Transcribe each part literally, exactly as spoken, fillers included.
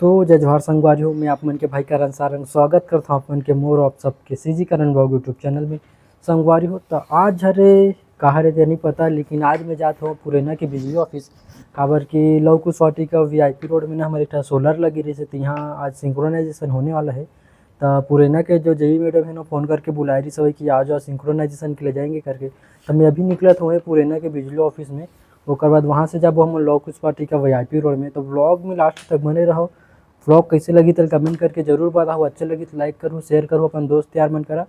तो जय जोहार संगवारी हो, मैं आप मन के भाई करण सारंग स्वागत करता हूँ आप मन के मोर आप सबके सीजी करण ब्लॉग YouTube चैनल में। संगवारी हो, तो आज हरे कहाँ रे ते नहीं पता, लेकिन आज मैं जात हूँ पुरैना के बिजली ऑफिस, काबर कि लव कुश वाटिका वीआईपी रोड में ना हमर एक ठा सोलर लगी रही से, तो यहाँ आज सिंक्रोनाइजेशन होने वाला है। तो पुरैना के जो जेई मैडम है ना, फोन करके बुलाए रही सवई कि आ जाओ, सिंक्रोनाइजेशन के लिए जाएंगे करके। तो मैं अभी निकला था वहीं पुरैना के बिजली ऑफिस में। ओकर बाद वहाँ से जब हम लव कुश वाटिका वीआईपी रोड में, तो ब्लॉग में लास्ट तक बने रहो। ब्लॉग कैसे लगी तेल कमेंट करके जरूर बताओ। अच्छा लगी तो लाइक करो, शेयर करो अपन दोस्त यार मन करा,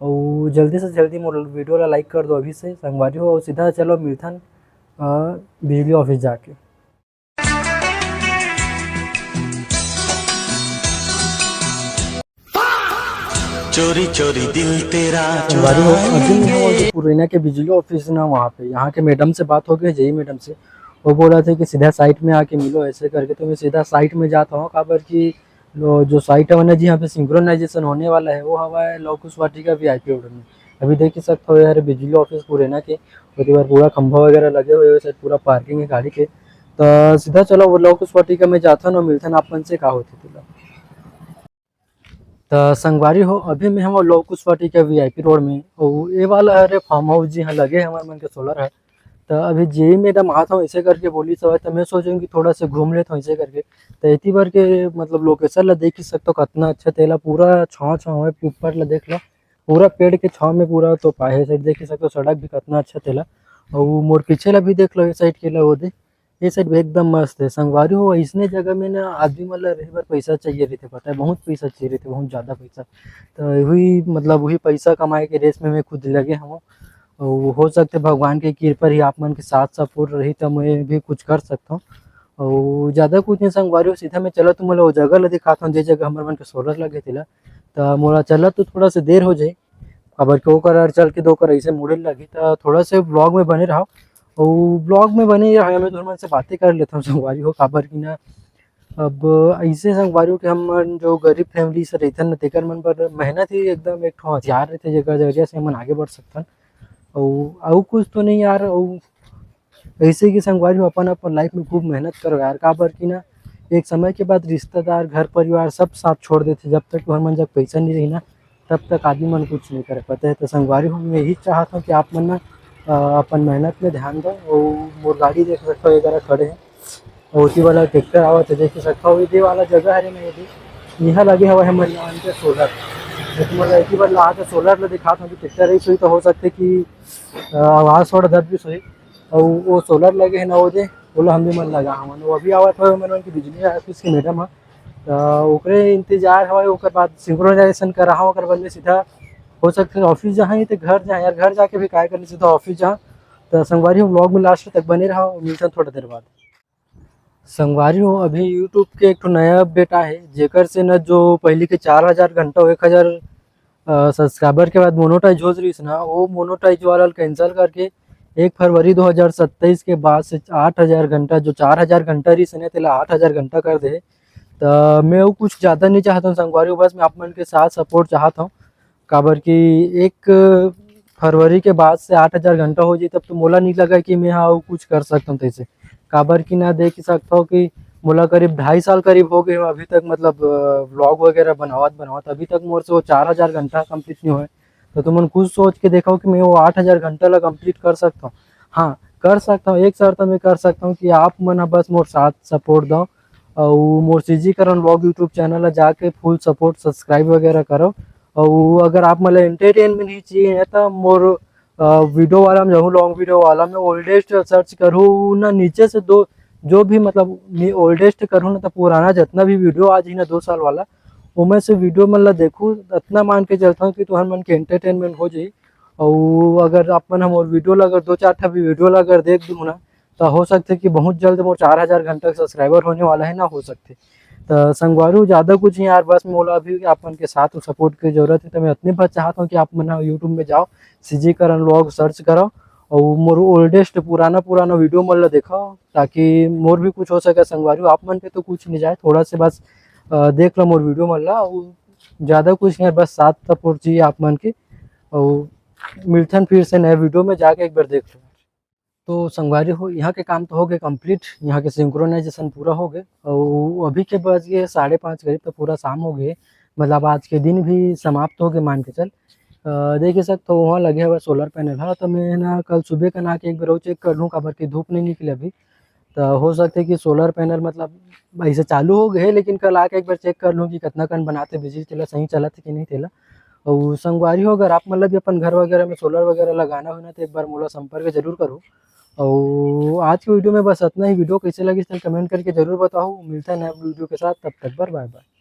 और जल्दी से जल्दी मोर वीडियो ला लाइक कर दो अभी से संगवारी हो। और सीधा चलो मिलथन बिजली ऑफिस जाके। चोरी चोरी दिल तेरा संगवारी हो, अभी मैं हूँ जो पुरैना के बिजली ऑफिस ना, वहाँ पे यहाँ के मैडम से बात हो गई, जेई मैडम से। वो बोला था कि सीधा साइट में आके मिलो ऐसे करके, तो मैं सीधा साइट में जाता हूँ, काबर कि जो साइट है ना जी, यहाँ पे सिंक्रोनाइजेशन होने वाला है, वो हवा है लव कुश वाटिका वीआईपी रोड में। अभी देख ही सकते हो यार, बिजली ऑफिस पुरैना के ओती बर पूरा खंभा वगैरह लगे हुए हैं, शायद पूरा पार्किंग है गाड़ी के। तो सीधा चलो वो लव कुश वाटिका में जाथन और मिलथन आप मन से का होते तुला। तो संगवारी हो, अभी मैं हम लव कुश वाटिका वीआईपी रोड में, और ये वाला हरे फार्म हाउस जी हाँ लगे हमारे मन के सोलर है। तो अभी जेई मैडम आता हूँ ऐसे करके बोली सब, तो मैं सोचूँ कि थोड़ा से घूम लेता हूँ ऐसे करके। तो इतनी बार के मतलब लोकेशन ला देख ही सकते हो, कितना अच्छा तेला पूरा छाँव छाँव है, ऊपर ला देख लो, पूरा पेड़ के छाँव में पूरा तो पाए है। साइड देख ही सकते हो, सड़क भी कितना अच्छा तेला। और मोर पीछे ला भी देख लो, ये साइड के ला वो दे, ये साइड भी एकदम मस्त है। संगवारी हो, इसने जगह में ना आदमी मन ला रहे बर पैसा चाहिए रहते, पता है, बहुत पैसा चाहिए रहते, बहुत ज़्यादा पैसा। तो वही मतलब वही पैसा कमाए के रेस में मैं खुद लगे हूँ। और हो सकते भगवान के कृपा ही आप मन के साथ सपोर्ट रही तो मैं भी कुछ कर सकता हूँ। और ज़्यादा कुछ नहीं संगवारी हो, सीधा मैं चला तुम्हें वो जगह ला दिखाता हूँ, जे जगह हमारे मन के सोलर लगे तेला। तो मोला चला तो थोड़ा सा देर हो जाए, काबर के ओकर आर चल के दो कर ऐसे मुड़े लगी। तो थोड़ा से ब्लॉग में बने रहो। और ब्लॉग में बने रहो, मैं तुमन से बातें कर लेता हूँ संगवारी हो, काबर की ना अब ऐसे संगवारी हो कि हम जो गरीब फैमिली से रहते ना, तेकर मन पर मेहनत ही एकदम एक ठो हथियार रहते, जेकर जरिया से हमन आगे बढ़ सकथन। और, और कुछ तो नहीं यार, और ऐसे कि संगवारी हो अपन अपन लाइफ में खूब मेहनत करो यार, काबर कि ना एक समय के बाद रिश्तेदार, घर परिवार सब साथ छोड़ देते। जब तक तुहर मन जब पैसा नहीं रही ना, तब तक आदमी मन कुछ नहीं करे पाते हैं। तो संगवारी हो, मैं यही चाहता हूँ कि आप मन ना अपन मेहनत में ध्यान दो और मोर गाड़ी देख सकते हो वगैरह खड़े हैं, ओती वाला ट्रैक्टर आवत है, देख सकता हो ये वाला जगह है ना, ये यहाँ लगे हवा है मन के सोलर। तो मतलब एक ही बार ला के सोलर ला दिखाता हूँ कि ट्रैक्टर रही सोई तो हो सकते कि आवाज़ थोड़ा दब भी सोई। और वो सोलर लगे है ना, वो दे बोला हम भी मन लगा हमन वो अभी आवत हो मन की बिजली ऑफिस के मैडम है। तो ओकरे इंतजार हवा, ओकर बाद सिंक्रोनाइजेशन करा हवा, ओकर बाद में सीधा हो सकते ऑफिस जहाँ ही तो घर जहाँ यार, घर जाके भी काय करने सीधा ऑफिस जहाँ। तो संगवारी हम ब्लॉग में लास्ट तक बने रहा और मिलते हैं थोड़ा देर बाद। संगवारी हो, अभी यूट्यूब के एक ठो नया अपडेट आहे, जेकर से न जो पहली के चार हज़ार घंटा हो, एक हज़ार सब्सक्राइबर के बाद मोनोटाइज हो रहीस ना, वो मोनोटाइज वाला कैंसिल करके एक फरवरी दो हज़ार सत्ताईस के बाद से आठ हज़ार घंटा, जो चार हज़ार घंटा रहीस ना, तेला आठ हज़ार घंटा कर दे। तो मैं वो कुछ ज़्यादा नहीं चाहता हूँ संगवारी हो, बस मैं आप मन के साथ सपोर्ट चाहता हूँ, काबर कि एक फरवरी के बाद से आठ हज़ार घंटा हो जाए, तब तो मोला नहीं लगा कि मैं हाँ वो कुछ कर सकता हूँ तैसे। काबर कि ना देख ही सकता हो कि मोला करीब ढाई साल करीब हो गए हो अभी तक, मतलब ब्लॉग वगैरह बनावत बनावत अभी तक मोर से वो चार हज़ार घंटा कंप्लीट नहीं हुए। तो तुमन खुद सोच के देखो कि मैं वो आठ हज़ार घंटा ला कंप्लीट कर सकता हूँ। हाँ, कर सकता हूँ, एक शर्त में कर सकता हूँ कि आप मन ह बस मोर साथ सपोर्ट दो और मोर सीजी करण ब्लॉग यूट्यूब चैनल ला जाके फुल सपोर्ट सब्सक्राइब वगैरह करो। और अगर आप मन ला एंटरटेनमेंट ही चाहिए है तो मोर वीडियो वाला में जाऊँ, लॉन्ग वीडियो वाला में ओल्डेस्ट सर्च करूँ ना, नीचे से दो जो भी मतलब ओल्डेस्ट करूँ ना, तो पुराना जितना भी वीडियो आज ही ना दो साल वाला, ओमे से वीडियो मन ला देखू, इतना मान के चलता हूँ कि तुहर मन के एंटरटेनमेंट हो जाई। और अगर आप मन हमर वीडियो ला अगर दो चार ठा भी वीडियो ला अगर देख दूँ ना, तो हो सकते कि बहुत जल्द मोर चार हज़ार घंटा सब्सक्राइबर होने वाला है ना, हो सकते। तो संगवारी हो, ज़्यादा कुछ नहीं यार, बस मोला अभी आप मन के साथ सपोर्ट की जरूरत है। तो मैं इतने बात चाहता हूँ कि आप मन यूट्यूब में जाओ, सीजी करण व्लॉग सर्च करो और मोर ओल्डेस्ट पुराना पुराना वीडियो मन ला देखो, ताकि मोर भी कुछ हो सके। संगवारी हो, आप मन के तो कुछ नहीं जाए, थोड़ा से बस अ, देख लो मोर वीडियो मन ला। अउ ज़्यादा कुछ नहीं, बस साथ सपोर्ट चाहिए आप मन के। और मिलथन फिर से नए वीडियो में, जाके एक बार देख लो। तो संगवारी हो, यहाँ के काम तो हो गए कंप्लीट, यहाँ के सिंक्रोनाइजेशन पूरा हो गए और अभी के बज गए साढ़े पाँच करीब, तो पूरा शाम हो गए, मतलब आज के दिन भी समाप्त हो गए मान के चल। अ, देख सकत हो वहाँ लगे हुआ सोलर पैनल है, तो मैं ना कल सुबह का ना के एक बार चेक कर लूँ, काबर कि धूप नहीं निकले अभी। तो हो सकता है कि सोलर पैनल मतलब ऐसे चालू हो गए, लेकिन कल आके एक बार चेक कर लूँ कि कितना कन बनाते बिजली तेला सही चलत है कि नहीं तेला। और संगवारी हो, अगर आप मतलब भी अपन घर वगैरह में सोलर वगैरह लगाना हो ना, तो एक बार मोला संपर्क जरूर करो। और आज की वीडियो में बस इतना ही। वीडियो कैसे लगी, कमेंट करके जरूर बताओ। मिलता है नया वीडियो के साथ, तब तक बर बाय बाय।